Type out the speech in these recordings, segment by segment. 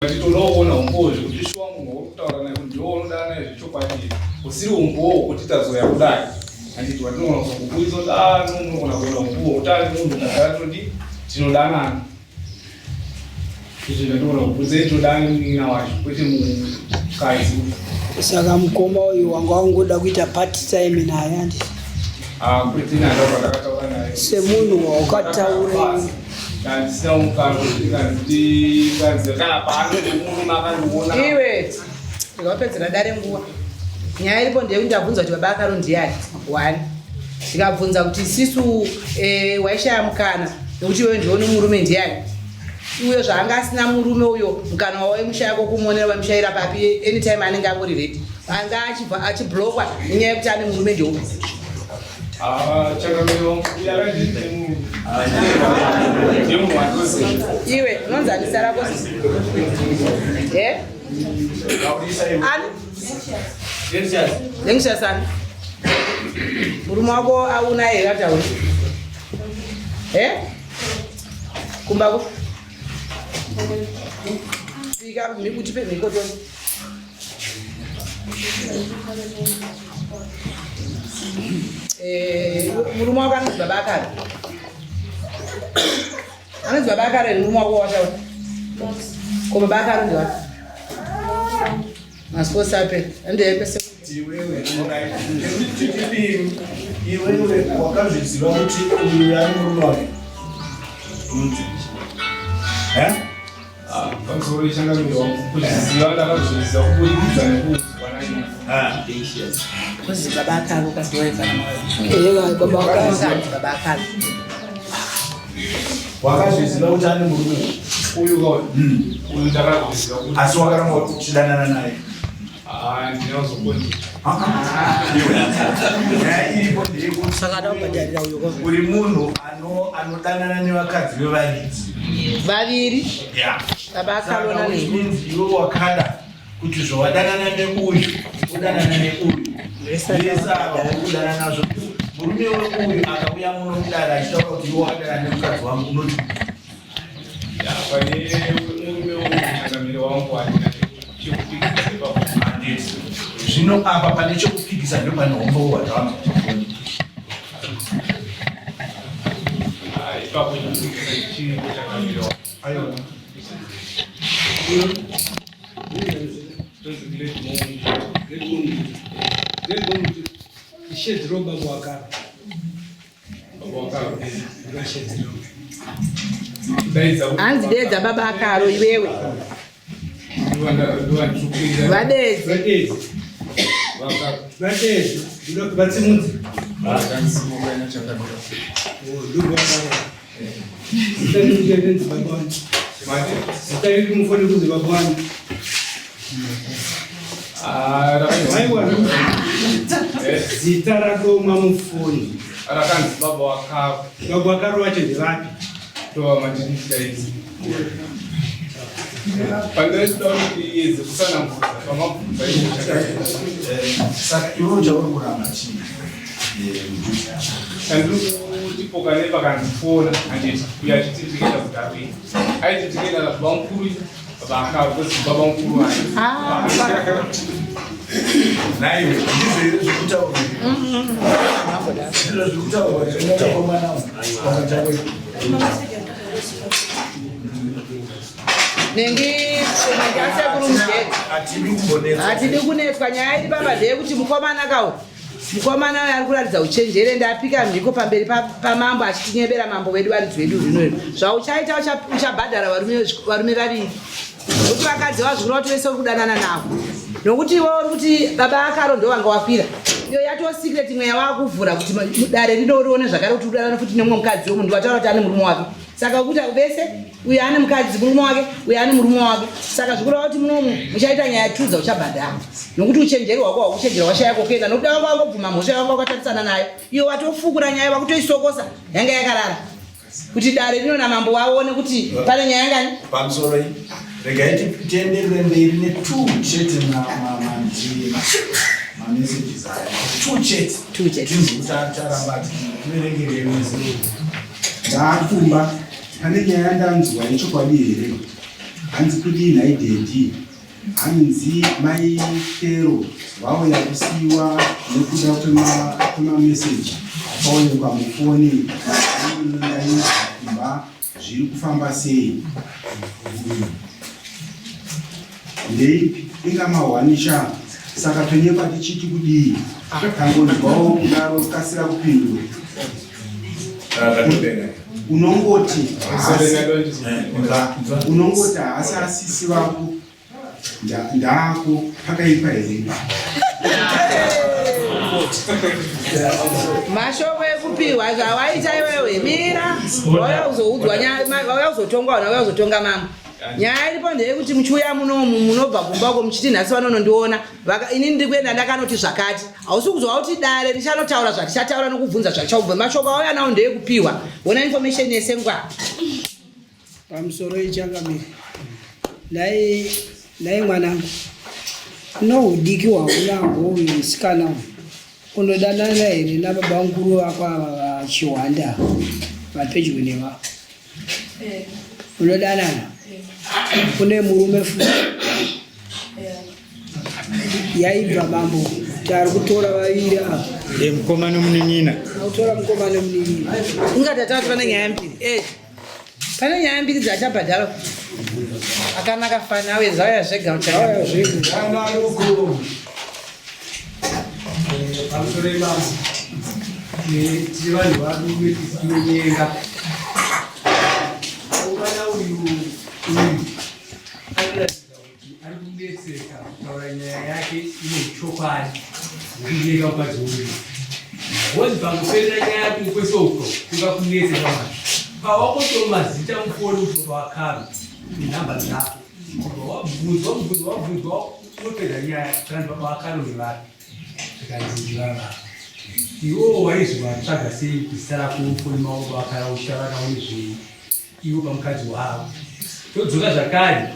But todawo kuona umbowo zvekuti shuwa munhu wauri kutaura naye kuti ndiwo unodana naye zvechokwadi here, usiri umbowo hwekuti tazoya kudai. Handiti watinogona kuzongobudisa kuti ah no munogona kuona umbowo kuti ari munhu tagara todi tinodanana. Izvi ndinogona kubudisa kuti todana nemunin'ina wacho kwete mukadzi. Saka mukoma uyu wanga wangoda kuita part time naye handiti? Ah, kwete nanda pandakataura naye. Semunhu waukataura Handisina mukana wekuti kanzi kanzi kana pano murume akandiona. Iwe ndikapedzera dare nguva. Nyaya iripo ndeyekuti ndabvunza kuti baba akaro ndiyani one ndikabvunza kuti sisu eh, waishaya mukana nekuti iwewe ndiwe murume ndiyani uyo zvaanga asina murume uyo mukana wawaimushaya kokumuonera waimushayira papi anytime anenge angori ready anga achibva achiblokwa nenyaya yekuti ane murume ndeupi Iwe unonzi ani zita rako sisi? Eh? Ani? Anxious ani? Murume wako auna here atauri? Eh? Kumba ko? Pika mikuti pe miko toni. Eh, murume wako anonzi baba akare anonzi baba akare murume wako wataura ko baba akare ndiwapi masports ape andiepese iwewe wakazviziva kuti uyu ari murume wake eh? Ah, pamusoro yechangamire wangu kuzviziva ndakazviziva kuburikidza nekuudzwa naye. Ah. Kuzi baba akaro kaziwaivana Eya, baba akaro. Baba akaro. Wakazviziva kuti ane murume uyu ka uyu ndakazviziva kuti asi wakaramba uchidanana naye. Ah, ndinozokoni. Nyaya iripo ndeyekuti Saka ada kubhadharira uyo ko. uri munhu anodanana nevakadzi vevaridzi Vaviri. Yeah. Baba akalona Saka which nei. means iwe wakada kuti zvawadanana neuyu udanana neuyu vese ava uri kudanana nazvo murume weuyu akauya muno kudare achitaura kuti iwe wakadana nemukadzi wangu unoti Pane murume uyu changamire wangu handina chekupikisa ipapo. Handiti. Zvino apa pane chekupikisa ndo pane hombo hwatawana. Ah, ipapo chekupikisa chiripo changamire wangu. Aiwa. Tozi Glad Moment. Glad Moment. Ishedzi baba wakaro. Hanzi deedza baba akaro iwewe. Vadeedze. Vadeedze. Vatsimudze. Zita riri mufoni kunzi baba wani. Aiwa, zita radomwa mufoni rakanzi baba wakaro. Baba wakaro wacho ndevapi? Ndovamandindidaidzi. Pandaichida kuti iedze kutsanangudza pamabvunza iwo Saka iwe chauri kuramba chii? Chandiri kuti pokane pakandifona handiti uyo achiti tikuenda kudarwini aiti tikuenda nababa mukuru baba akaro because baba mukuru ayo Naiwe, ndizvo here zvekutaura? Ndizvo zvekutaura zvinotakomana wakataura. Nengi nengi asekuru mujeri. Hatidi kumbonetswa. Hatidi kunetswa nyaya iri pamba ndeyekuti mukomana kawo Mukomana uyo ari kuratidza uchenjeri ende apika mhiko pamberi pamambo achitinyebera mambo wedu varidzi vedu rino iri. Zvauchaita uchabhadhara varume vaviri. Nokuti vakadzi vazvikura kuti vese uri kudanana navo. Nokuti iwe uri kuti baba akaro ndo vanga wakwira. Iyo yatoo secret mweya wakuvhura kuti dare rino urione zvakare kuti udanana futi nemumwe mukadzi wemunhu wataura kuti ane murume wake. Saka ukuti vese uyo ane mukadzi murume wake uyo ane murume wake saka zvikureva kuti munomu muchaita nyaya tudza uchabhadhara nokuti uchenjeri hwako hwakuchenjera washaya kokuenda nokuti vanga wangobvuma mhosva yavanga wakatarisana nayo iyo watofukura nyaya wakutoisokosa yanga yakarara kuti dare rino namambo waone kuti pane nyaya ngani pamusoro iyi regai tienderere mberi netwo chete mamessages aya two chete Two chete. tinzwe kuti taramba tiverengerei Ndaakumba pane nyaya yandanzwa yechokwadi here? Hanzi kudii nhai daddy? Hanzi mai Kero vauya kusiiwa nekuda kwemameseji akaonekwa mufoni ndainzwa kumba zviri kufamba sei? Ndeipi inga mahwani sha saka tonyepa tichiti kudii? Tangonzwawo kudaro kasira kupindura. Unongoti unongoti haasi asisi vako ndako pakaipa here? Mashoko ekupiwa zvawaita iwewe mira wauya kuzoudzwa wauya kuzotongwa wana wauya kuzotonga mambo. Nyaya iripo ndeyekuti muchiuya munomu munobva kumba uko muchiti nhasi vanonondiona ini ndiri kuenda ndakanoti zvakati hausi kuzwa kuti dare richanotaura zvatichataura nokubvunza zvatichaubva mashoko auya nawo ndeyekupiwa wona information yese ngwa pamusoro ichangamire nhai nhai mwanangu nohudiki hwaunahwo uyu musikana uyu unodanana here nababa mukuru vako ava vachihwanda vapedyo neva Eh. Unodanana? Eh. Une murume futi? Yaibva mambo tari kutora vaviri ava. Eh, mukoma nomunin'ina. Akutora mukoma nomunin'ina. Ingati atati pane nyaya mbiri. Eh. Pane nyaya mbiri dzachabhadhara. Akanaka fani awe zauya zvega uchaya. Zvega. Pamusoro imambo tiri vanhu varume tinonyenga mwana uyu uyu anoratidza kuti ari kunetseka kutaura nyaya yake ine chokwadi nekunyenga mukadzi uyu bhozi pangoperera nyaya yako kwese uko kungakunetse pamai pawakoto mazita mufoni utotoakaro nenhamba dzako wabvunzwa mubvunzo wabvunzwa unopedza nyaya kana baba vakaro nevapi zvikanzi ndivava iwo waizovatsvaga sei kuzita rako mufoni mavo baba vakara uchitaura navo nezvei iwo pamukadzi wavo todzoka zvakare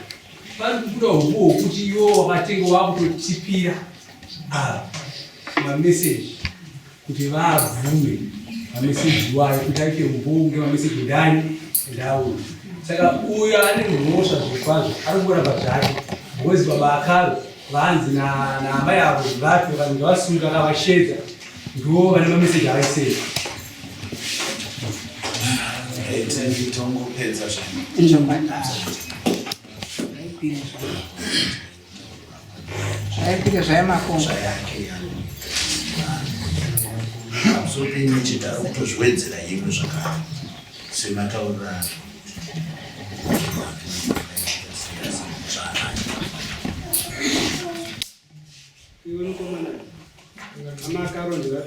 pari kubuda uku hwokuti iwo wakatenga wakutotipira ava mameseji kuti vabvume mameseji iwayo kuti aite umboo ngemameseji ndani ndauyu saka uyo ane mhosva zvikwazvo ari kungoramba zvake because baba akaro vanzi naamai avo vapi vanhu ngavasunga akavashedza ndiwo vane mameseji avaisei tongopedza Zvaipika zvaimakonga. Pamusoro peimwe chete ari kutozviwedzera imwe zvakare sematauriro ake. Iwe mukomana, amakaro ndiva.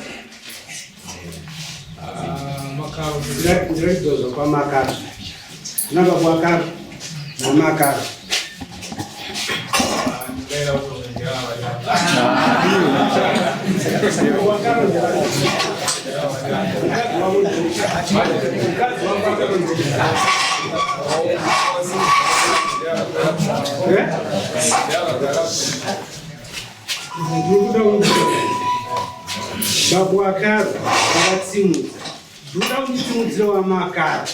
Makaro. Ndiri kwamakaro. Namba kwakaro. Namakaro. Babu akaro akatsimudza. Ndoda kundisimudzira wamakaro.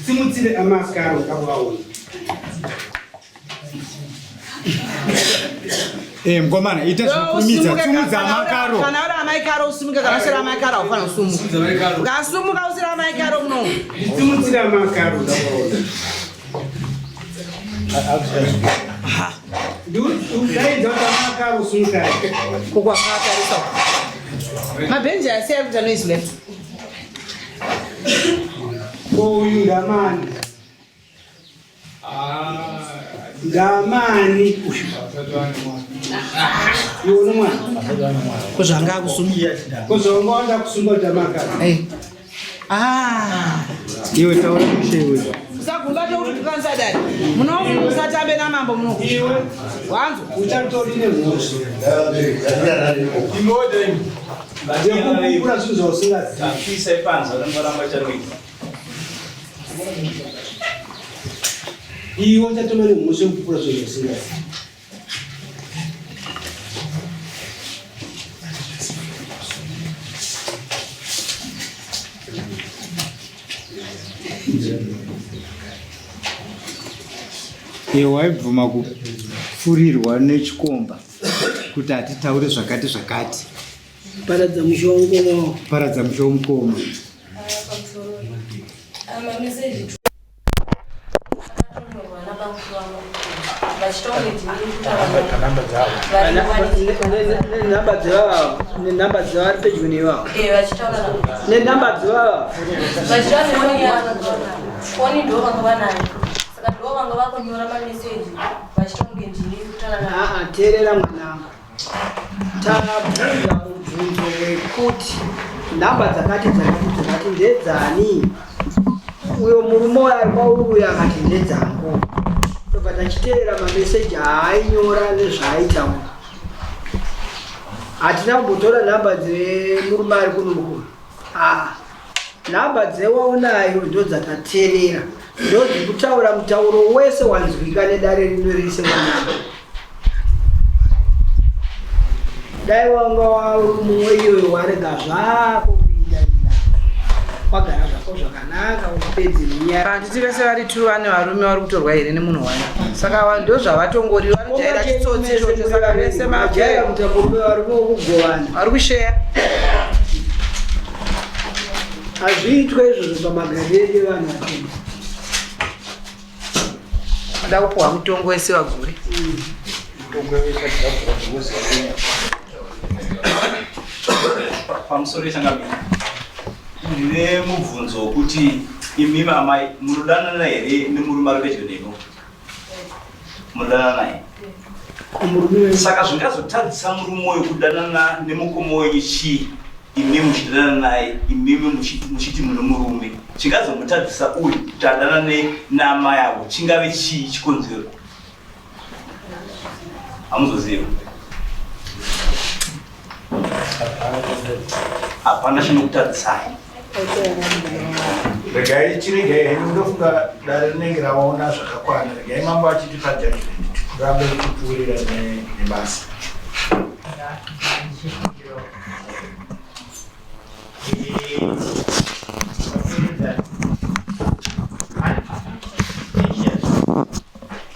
Simudzire amakaro ndakuvaona. Eh, mkomana ita zvinokurumidza simudza amakaro. Kana uri amai karo usimuke kana usiri amai karo haufanira kusumuka. Ukasumuka usiri amai karo muno. Simudzire amakaro ndakuvaona. Ndaidza kuti amakaro sumukai. Kukwakatarisa. Mabhenji asi ari kuita noise left. Ko uyu ndamani. Ndamani uyu. Iwe une mwana. Ko zvanga akusumuka. Ko zvanga wanda kusunga kuti amakaro. Eh. Ah. Iwe taura mushe iwe. Usagumba tokuti tukanisa dare. Muno musatambe namambo muno. Iwe Wanzo. uchatori nemhosva. Yekukura zvinhu zvausingazivi. Isai panze vanomboramba chanoita. Iwe uchatova nemhosva yekukura zvinhu zvausingazivi. Iwe waibvuma kufurirwa nechikomba kuti hatitaure zvakati zvakati. Paradza musha womukoma wako. Paradza musha womukoma. Nenhamba dzevava nenhamba dzevari pedyo nevavo nenhamba dzevava foni ndo vanga vanayo saka ndo vanga vakunyora mameseji vachiita kunge ndini kutaura aa teerera mwanangu Tabvunza mubvunzo wekuti nhamba dzakati dzakati dzakati ndedzani? Uyo murume uyo ari kwauri uyo akati ndedzangu. Tobva tachiteera mameseji aainyora nezvaaitaura. Hatina kumbotora nhamba dzemurume ari kuno Ah, nhamba dzewaunayo ndodzatateerera ndodzekutaura mutauro wese wanzwika nedare rino rese mwanangu dai wanga wauri mumwe iyoyo warega zvako kuita ida wagara zvako zvakanaka upedze nenyaya Handiti vese vari two vane varume vari kutorwa here nemunhu wani saka ava ndozvavatongori vanojaira chitsotsi ichocho saka vese majaira mutambo varume wokugovana vari kusheya hazviitwe izvozvo pamagariro edu evanhu vatema vada kupuhwa mutongo wese vagure Pamusoro yechangamire, ndine mubvunzo wokuti imimi amai munodanana here nemurume ari pedyo nemi? Munodanana naye? Saka zvingazotadzisa murume uyu kudanana nemukoma wenyu chii imimi muchidanana naye imimi muchiti mune murume? Chingazomutadzisa uyu kuti adanane naamai avo chingave chii chikonzero? Hamuzoziva. Hapana chinokutadzisai. Regai chiregai henyu ndofunga dare rinenge raona zvakakwana. Regai mambo achitipa judgment tirambe tichipfuurira nebasa.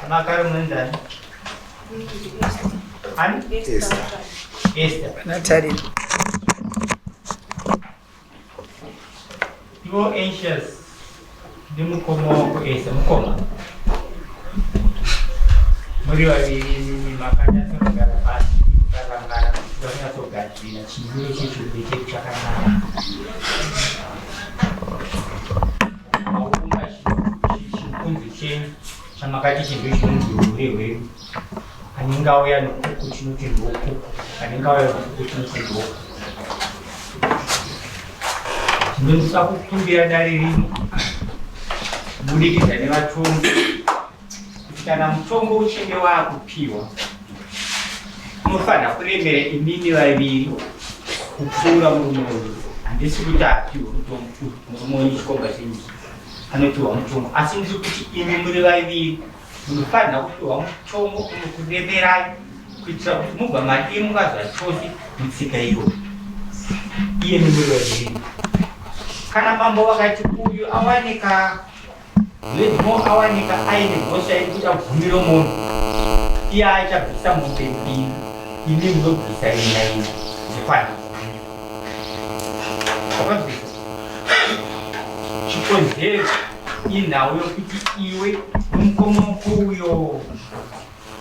Makaro munenzani? Ani? Esther. Esther. Natalie. Ivo anxious ndimukoma wako Esther, mukoma. Muri vaviri imimi makanyatsogara pasi mukarangana muchida kunyatsogadzira chimiro chechirwere chedu chakanaka. Maunga chikunzi chenyu chamakati chinhu chinonzi hure hwedu anenge auya nokuku tinoti ndokuku anenge auya nokuku tinoti ndoku tinoda kukumbira dare rino kubudikidza nevatongi kuti kana mutongo uchinge waakupiwa unofanira kuremera imimi vaviri kupfuura murume uyu handisi kuti apiwe mutongo murume wenyu chikomba chenyu anopiwa mutongo asi ndiri kuti imi muri vaviri munofanira kupiwa mutongo unokuremerai kuitira kuti mubva madimuka zvachose mutsika iyoyo iye muri vaviri kana mambo vakati uyu awanika Ledmo awanika aine mhosva yekuita gumi romombe iye achabvisa mombe mbiri imi munobvisa ina ina dzekwana wakabvisa chikonzero inhau yokuti iwe mukomoko uyo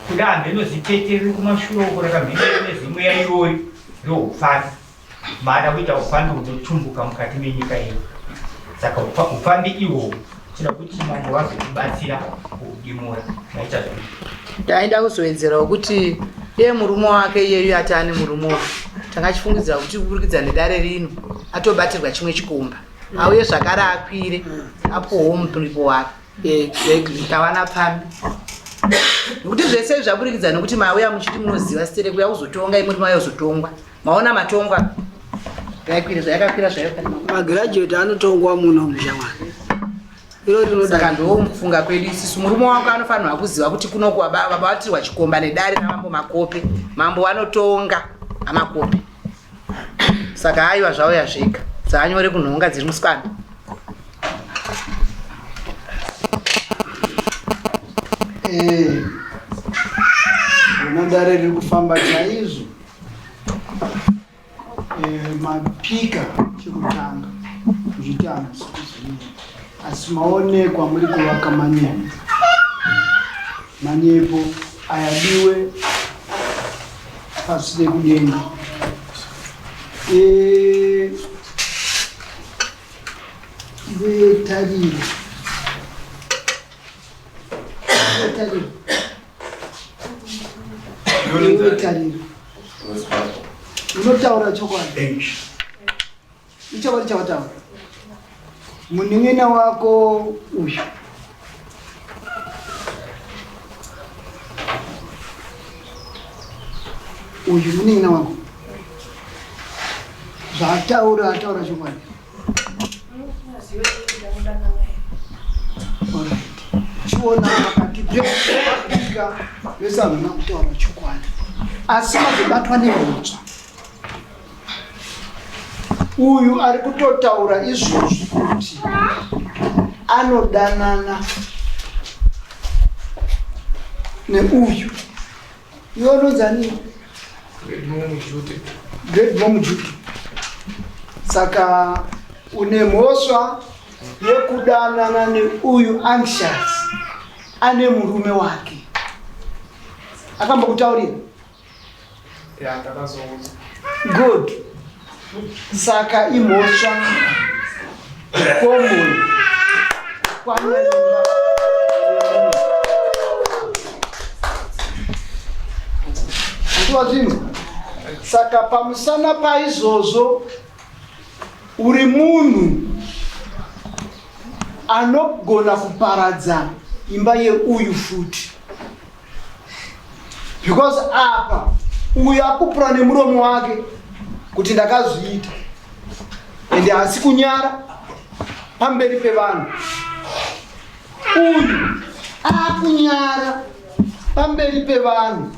kuda hamheno zitete riri kumashure uko rakamheno nezimweya irori roupfami Maada kuita upfambi hunotumbuka mukati menyika yedu. Saka upfambi ihwohwo tinoda kuti mambo vazotibatsira kuudimura. Maita zvenyu. Ndaida kuzowedzerawo kuti iye murume wake iyeyu ati ane murume uyu tanga achifungidzira kuti kuburikidza nedare rino atobatirwa chimwe chikomba auye zvakare akwire apuhwo muripo wake Exactly. Tawana pfambi. Nekuti zvese zvaburikidza nekuti mauya muchiti munoziva sere kuya kuzotonga imuri mauya kuzotongwa. Maona matongwa. Yaikwira zvayakakwira zvayo. Magraduate anotongwa muno mushamwari. Iro rinoda. Saka ndomufunga kwedu isisu murume wako anofanirwa kuziva kuti kuno kwa baba vatirwa chikomba nedare ramambo Makope. Mambo vanotonga amakope. Saka aiwa zvauya zvega. Dzanyore kunhonga dziri musikana. Eh, Rona dare riri kufamba chaizvo. Eh, mapika chekutanga muchiti hamusi kuziva asi maonekwa muri kuvaka manyepo. Manyepo ayadiwe pasi nekudenga. Eh, iwe tariro Iwe tariro unotaura chokwadi ichokwadi chawataura munin'ina wako uyu uyu munin'ina wako zvaataura ataura chokwadi Chiona pakati peka vese havana kutaura chokwadi asi mazobatwa nemhosva. Uyu ari kutotaura izvozvi kuti anodanana neuyu. Iwe unonzi ani? Great Mujute. Saka une mhosva yekudanana neuyu anxious ane murume wake. Akambokutaurira? Ya, ndakazouza. Good. Saka imhosva komunhu kwanyaimba Wazvinzwa? Saka pamusana paizvozvo uri munhu anogona kuparadza imba yeuyu futi because apa uyu akupura nemuromo wake kuti ndakazviita ende haasi kunyara pamberi pevanhu uyu akunyara pamberi pevanhu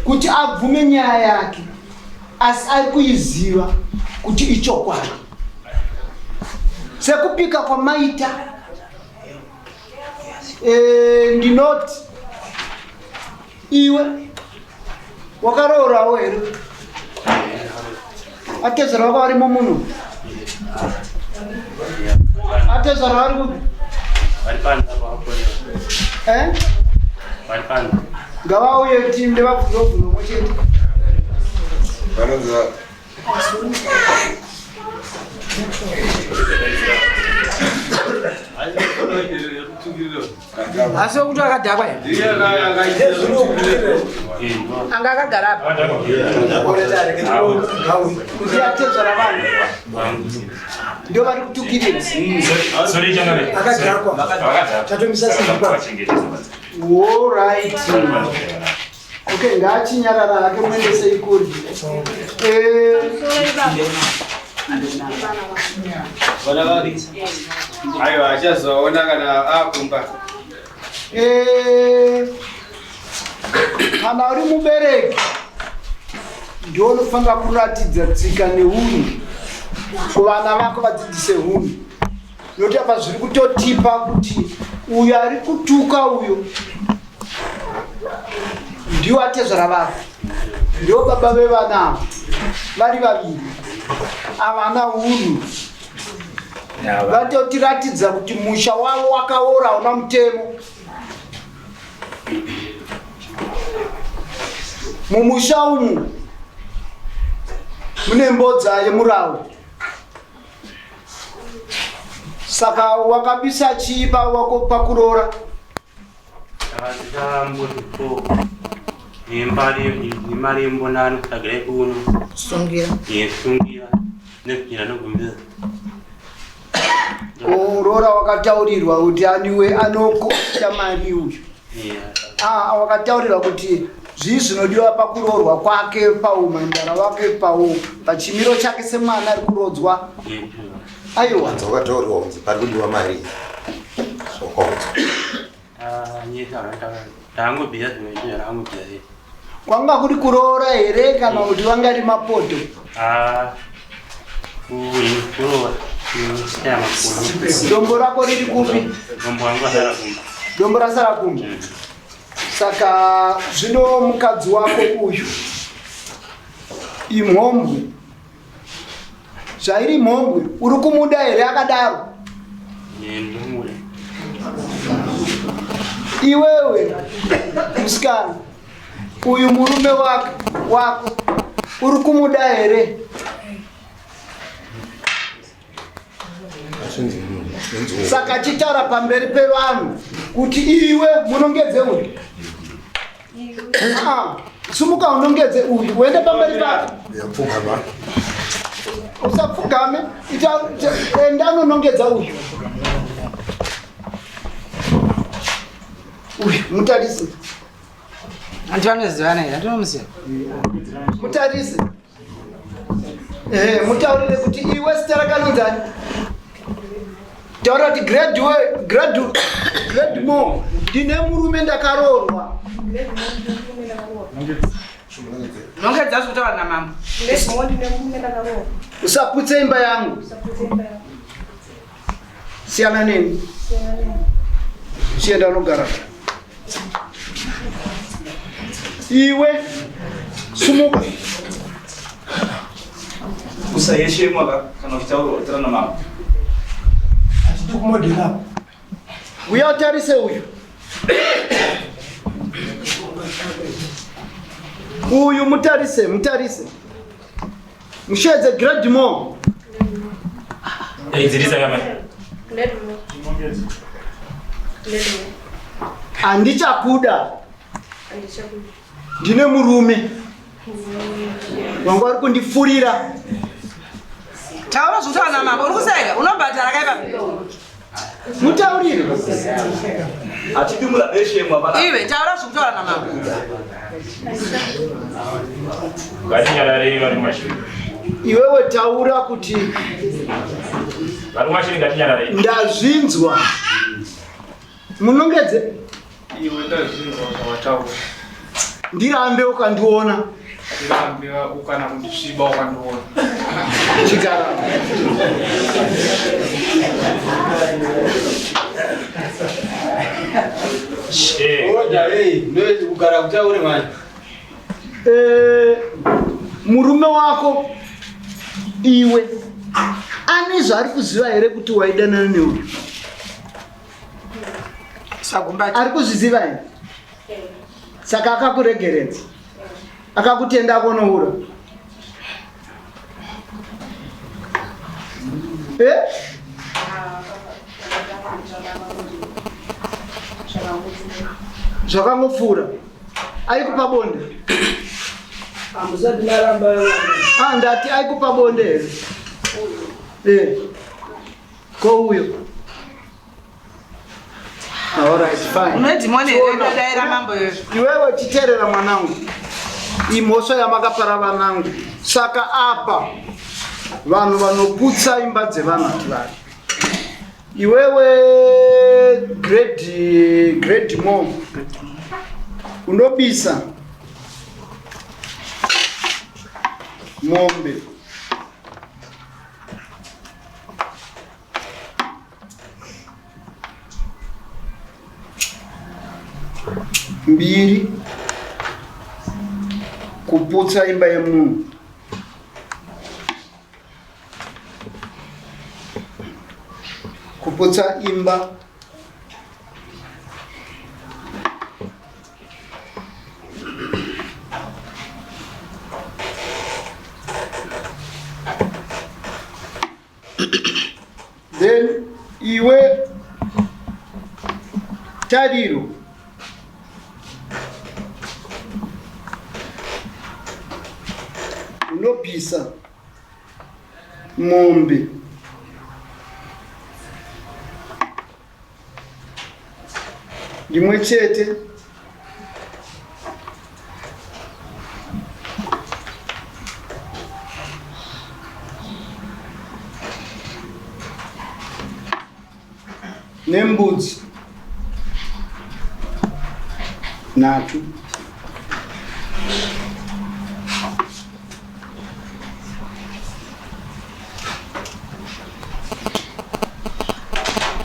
kuti abvume nyaya yake asi ari kuiziva kuti ichokwadi sekupika kwamaita e, ndinoti iwe wakaroorawo here atezvara vako varimo muno atezvara vari kupi eh? ngavauye tinde vabvunzobvunzo chete Asi wekuti akadhakwa here? Anga akagara apa. Kuti atezvara vanhu ndio vari kutukirira. Akadhakwa. Tatomisa simba. All right. Okay, ngaachinyarara hake muendesei kuri. Eh, Aiwa, achazoona kana akumba. Eh, kana uri mubereki ndiwo unofanira kuratidza tsika neunhu kuvana vako vadzidzise hunhu nokuti apa zviri kutotipa kuti uyo ari kutuka uyo ndiwo atezvara vako ndiwo baba vevana ava vari vaviri avana hunhu vatotiratidza kuti musha wavo wakaora hauna mutemo mumusha umu mune mbodza yemurawo saka wakabisa chii wako pakuroora nemari yembonano kutsvagira ikuno sungira yesungira nezvira nogumbira Kuroora wakataurirwa kuti aniwe anokosha mari uyu. Ah, wakataurirwa kuti zvii zvinodiwa pakuroorwa kwake paumhandara wake pau pachimiro chake semwana ari kurodzwa. Aiwa. Wakataurirwa kunzi pari kudiwa mari. Zvakaudzwa. Ndangobhiya zvimwe zvinhu zvandangobhiya sei. Kwanga kuri kuroora here kana kuti vanga ari mapoto? Ah, kuroora. Kushaya makuru. Dombo rako riri kupi? Dombo rangu rasara kumba. Dombo rasara kumba. Saka zvino mukadzi wako uyu imhombwe. Zvairi mhombwe, uri kumuda here akadaro? Ndinomuda. Iwewe musikana, uyu murume wako wako uri kumuda here? Saka chitaura pamberi pevanhu kuti iwe munongedze uyu. Ah, sumuka unongedze uyu uende pamberi pake. Usapfugame, enda unonongedza uyu. Uyu mutarise. Anti vanozivana here? Andinomuziva. Mutarise. Eh, mutaurire kuti iwe zita rakanonzani taura kuti grade more ndine murume ndakaroorwa. Nongedza zvekutaura namambo. Usaputse imba yangu. Siyana neni. Chienda unogara. Iwe sumuka. Usayeshemwa kana uchitaura utaura namambo. Hatidi kumodhera. Uya utarise uyu. Uyu mutarise, mutarise. Mushedze grade more. Idzirisa kama. Handichakuda. Ndine murume. Wangu ari kundifurira. Taura zvekutaura namambo. Uri kuseka, unobhadhara kaipa. Mutaurire. Hatidi murabeshemwa pana. Iwe taura zvekutaura namambo. Ngatinyararei vari kumashure. Iwewe taura kuti Vari kumashure ngatinyararei. ndazvinzwa. Munongedze. Iwe ndazvinzwa zvawataura. Ndirambe ukandiona. Ndirambe ukana kundisviba ukandiona. Chigara. Kugara kutaure manje. Murume wako iwe ane zvaari kuziva here kuti waidanana neuyu? Ari kuzviziva here? Saka akakuregeredza, akakutenda akonoura. Eh? Zvakangopfuura. Aikupa bonde? Hamusati maramba. Ah, ndati aikupa bonde here? Eh. Ko uyo? All right, fine. Une dhimoni here inodaira mambo iyoyo? Iwewe chiteerera mwanangu. Imhosva yamakapara vanangu. Saka apa vanhu vanoputsa imba dzevanhu hativari. Iwewe grade more unobisa mombe mbiri kuputsa imba yemunhu. Kuputsa imba Then iwe Tariro unopisa mombe rimwe chete nembudzi nhatu.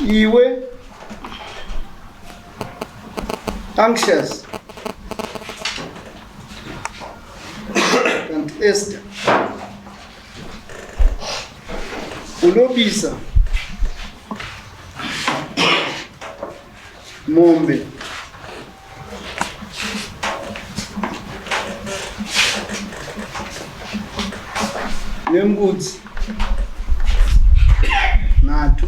Iwe anxious. Esther, unobisa mombe nembudzi nhatu.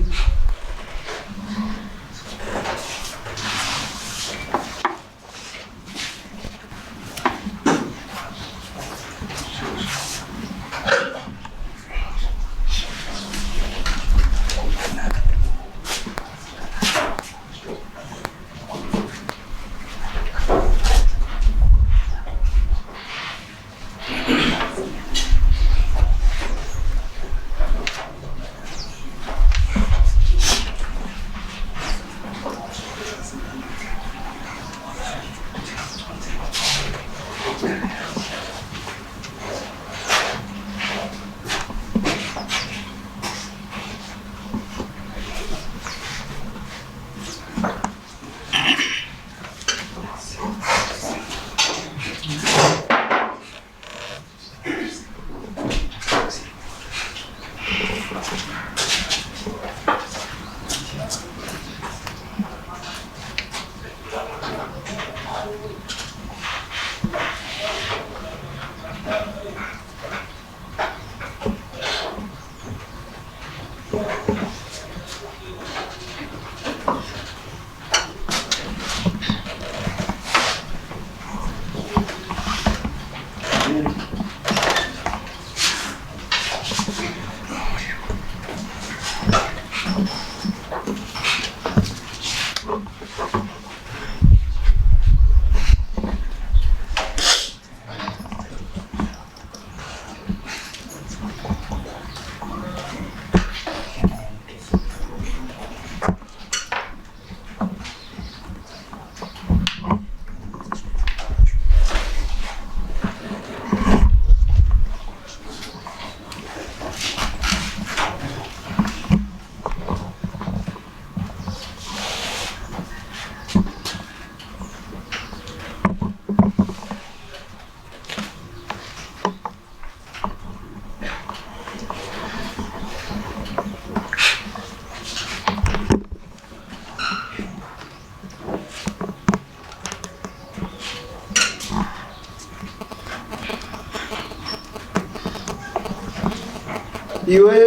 Iwe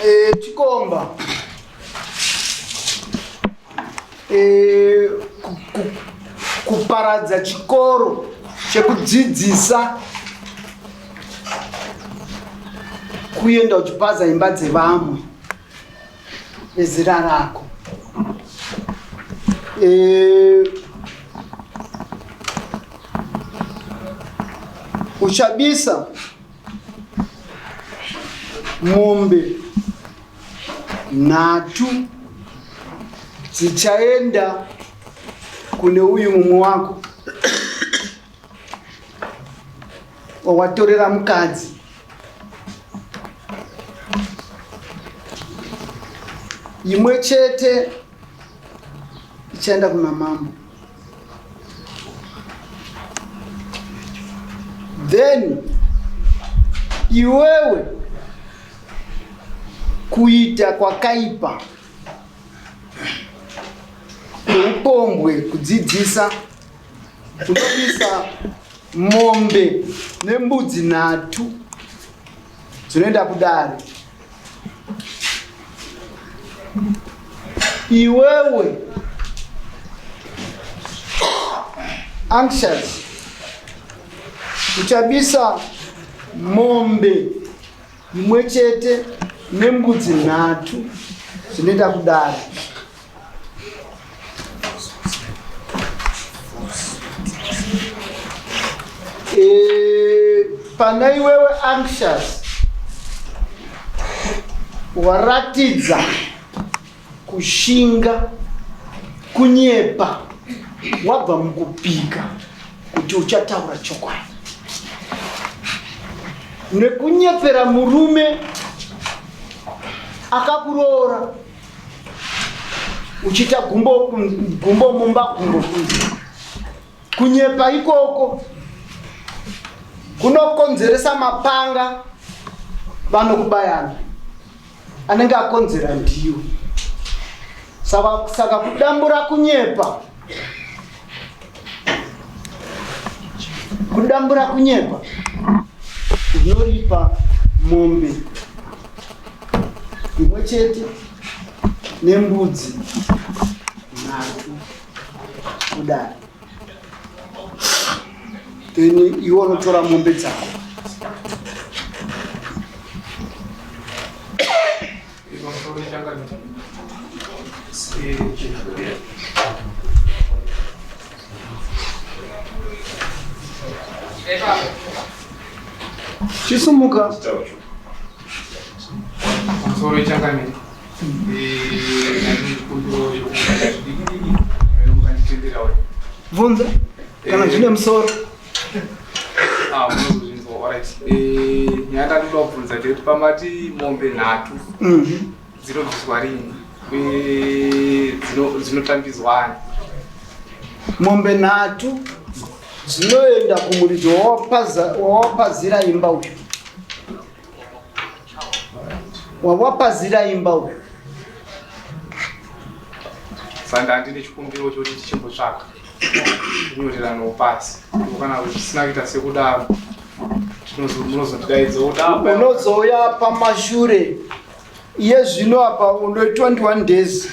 e, chikomba e, kuparadza chikoro chekudzidzisa kuenda uchipaza imba dzevamwe vezera rako e, uchabisa mombe nhatu dzichaenda kune uyu mumwe wako wawatorera mukadzi imwe chete ichaenda kuna mambo then iwewe kuita kwakaipa kweupombwe kudzidzisa unobisa mombe nembudzi nhatu dzinoenda kudare iwewe anxious uchabisa mombe imwe chete nembudzi nhatu zvinoita kudare e, pana iwewe anxious waratidza kushinga kunyepa wabva mukupika kuti uchataura chokwadi nekunyepera murume akakuroora uchiita gumbo, gumbo mumba gumbo kunze kunyepa ikoko Kunokonzeresa mapanga vanokubayana anenge akonzera ndiwe. Saka, saka kudambura kunyepa kudambura kunyepa unoripa mombe imwe chete nembudzi nhatu kudai then iwe unotora mombe dzako Chisumuka. Pamusoro changamire. Bvunza kana zvine musoro. Ah, munozozvinzwa. Alright. Nyaya yandinoda kubvunza ndeyekuti pamati mombe nhatu dzinobviswa rini uye dzinotambidzwa ani? Mombe nhatu dzinoenda kumuridzi wawapazira imba uyu. Wawapazira imba uyu. Saka ndine chikumbiro chokuti tichimbotsvaka kunyoreranawo pasi kana zvisina kuita sekudaro munozondidaidza kuti apa Unozouya pamashure iye zvino apa uno 21 days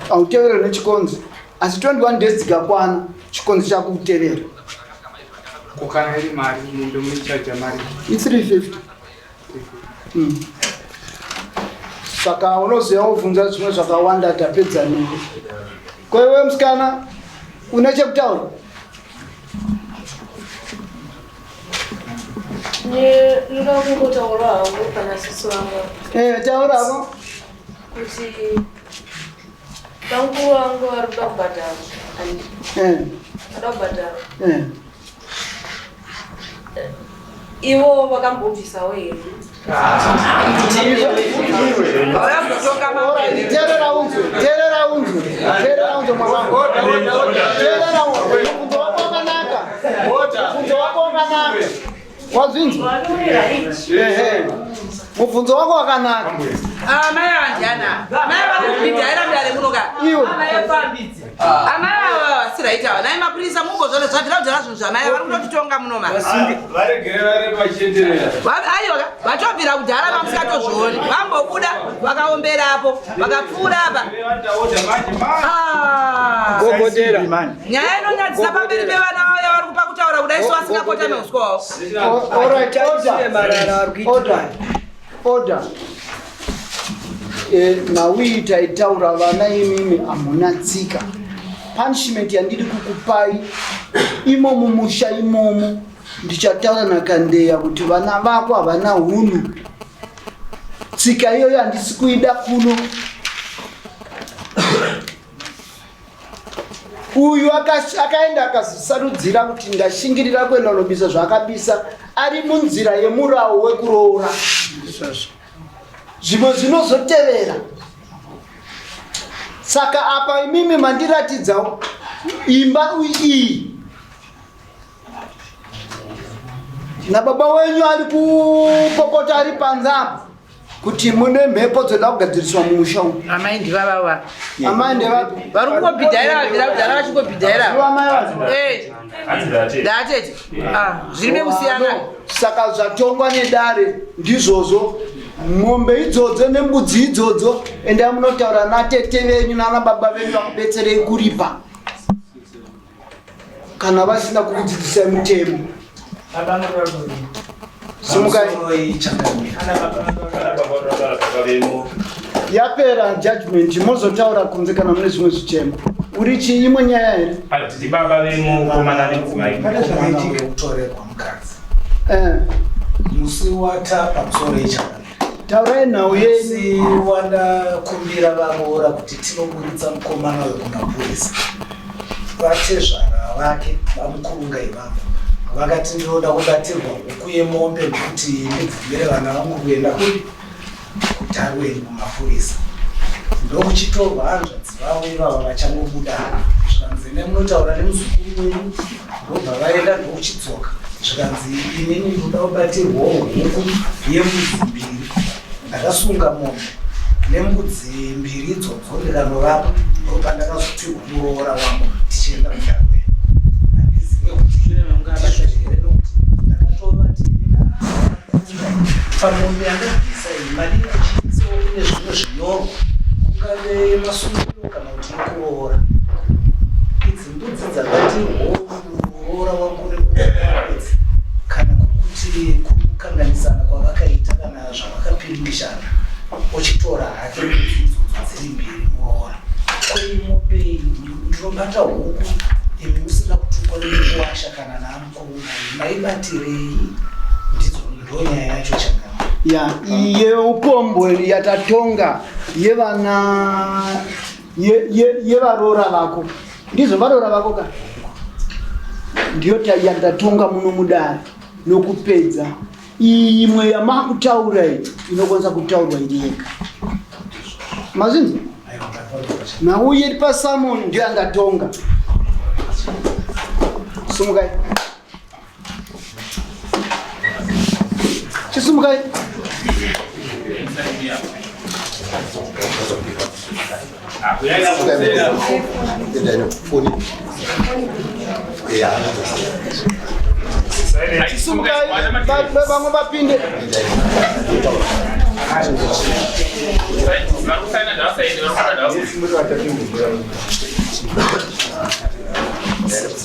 hautevere nechikonzi asi 21 days dzikakwana chikonzi chakutevera. Ko kana iri mari mombe munoichaja mari? I350. Saka unoziva wobvunza zvimwe zvakawanda tapedza newe. Ko iwe musikana une chekutaura? Ndinoda kungotaura hangu pana sisi vangu. Eh, tauravo. Kuti bamukuru vangu vari kuda kubhadhara. Eh. Vada kubhadhara. Eh. Ivo vakambobvisawo here? Teerera unzwe, teerera unzwe, teerera unzwe mwanangu. Teerera unzwe, mubvunzo wako wakanaka. Mubvunzo wako wakanaka. Wazvinzwa? Ehe. Mubvunzo wako wakanaka. Amai ava ndiana? Amai vari kubhidhaira mudare muno ka? Iwe. Amai ava vasiraiti ava. Nhai mapurisa mumbozviona zvabvira kudhara zvinhu zvamai ava vari kutotitonga muno ma. Varegere vari vachienderera. Aiwa ka vatobvira kudhara vamusikatozvioni. Vambobuda vakaomberapo vakapfuura apa. Ah. Gogodera. Nyaya inonyadzisa pamberi pevana vauya vari kupa kutaura kudai so vasingakotame uswa hwavo. All right, order. Order. Order. Eh, nawi taitaura vana imimi hamuna tsika. Punishment yandiri kukupai imo mumusha imomo ndichataura naKandeya kuti vana vako havana hunhu. Tsika iyoyo handisi kuida kuno. Uyu akaenda akasarudzira kuti ndashingirira kuenda kunobisa zvaakabisa ari munzira yemurawo wekuroora. Zvimwe zvinozotevera. Saka apa imimi mandiratidza imba iyi nababa wenyu ari kupopota ari panze apa kuti mune mhepo dzoda kugadziriswa mumusha umu. Amai ndivavava. Amai ndevapi? Vari kungobhidhaira vabvira kudhara vachingobhidhaira. Ndivo amai vacho? Eh. Ndatete. Ah, zviri mekusiyana. Saka zvatongwa nedare ndizvozvo mombe idzodzo nembudzi idzodzo endai munotaura natete venyu nana baba venyu vakubetserei kuripa kana vasina kukudzidzisai mutemo. Simukai. Yapera judgment mozotaura kunze kana mune zvimwe zvichemo. Uri chii imwe nyaya here? Tiri baba vemukomana nemudzimai. Pane zvakaitika kutorerwa mukadzi. Eh. Musi watapa musoro ichakamira. Taurai nhau yenyu. Musi wandakumbira varoora kuti tinoburitsa mukomana uyu kumapurisa. Vatezvara vake vamukurunga ivavo vakati ndinoda kubatirwa huku yemombe nekuti ndibvumire vana vangu kuenda kupi kutarweni kumapurisa. Ndokuchitorwa hanzvadzi vavo ivava vachangobuda zvikanzi Endai munotaura nemuzukuru wenyu. Ndobva vaenda ndokuchidzoka. Zvikanzi inini ndinoda kubatirwawo huku yembudzi mbiri. Ndakasunga mombe nembudzi mbiri idzodzo ndikanovapa ndopandakazopihwa muroora wangu tichienda mudare. Handizive kuti ndizvo here nokuti ndakatovati pamombe yandabvisa iyi madii kuchiitsawo kune zvimwe zvinyorwa kungave masungiro kana kuti ekuroora. Idzi mbudzi dzabatirwa muroora wangu nemuroora idzi kana kuri kuti kukanganisana kwavakaita kana zvavakapiringishana ochitora hake mbudzi idzodzo dziri mbiri muroora. Kweimombe iyi ndinobata huku imi musina kutukwa nemukuwasha kana naamukuru maibatirei ndidzo ndonyaya yacho chakana. Ya yeupombwe yatatonga yevana yevaroora vako ndizvo varoora vako ka ndiyo yandatonga muno mudare nokupedza iyi imwe yamakutaura iyi inokwanisa kutaurwa iri yega mazvinzwa nauye iri pasamoni ndiyo yandatonga sumukai Chisumukai. Chisumukai vamwe vapinde.